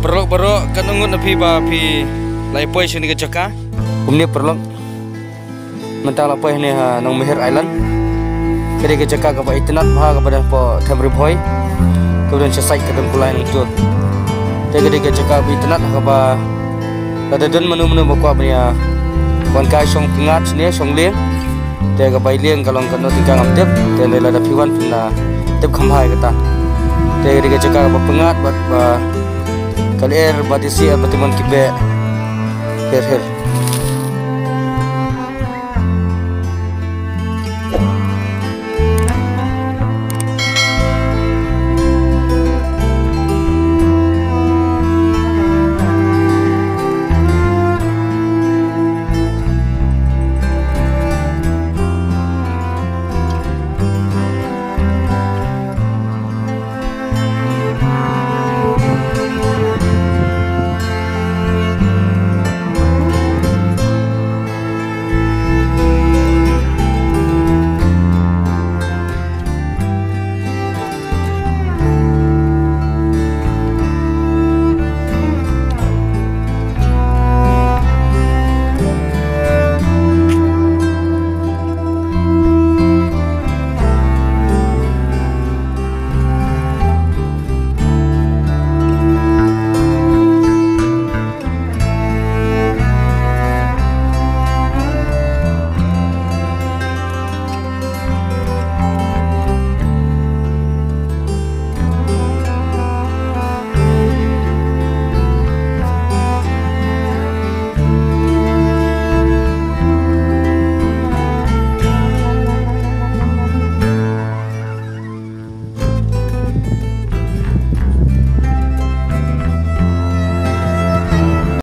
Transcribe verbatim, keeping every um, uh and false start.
Paralok baroh, katno ngut na phi ba phi la ïa poi sha kane ka jaka? Kumne paralok, mynta la poi hangne ha Nongmihir Island. Ka dei ka jaka kaba itynnat bha, kaba don hapoh Them Ri Bhoi, kaba don sha side ka Dong Kulai Nongtur. Te ka dei ka jaka ba itynnat, kaba lada don mano mano ba kwah ban ïa wan kai shong pyngngad shane, shong lieng. Te kaba ïa lieng ka long kano tyngka ngam tip. Te lada phi wan phin la tip kham bha ïa kata. Te ka dei ka jaka kaba pyngngad bad ba ka lyer ba disi bad tymmen ki beh. Her her.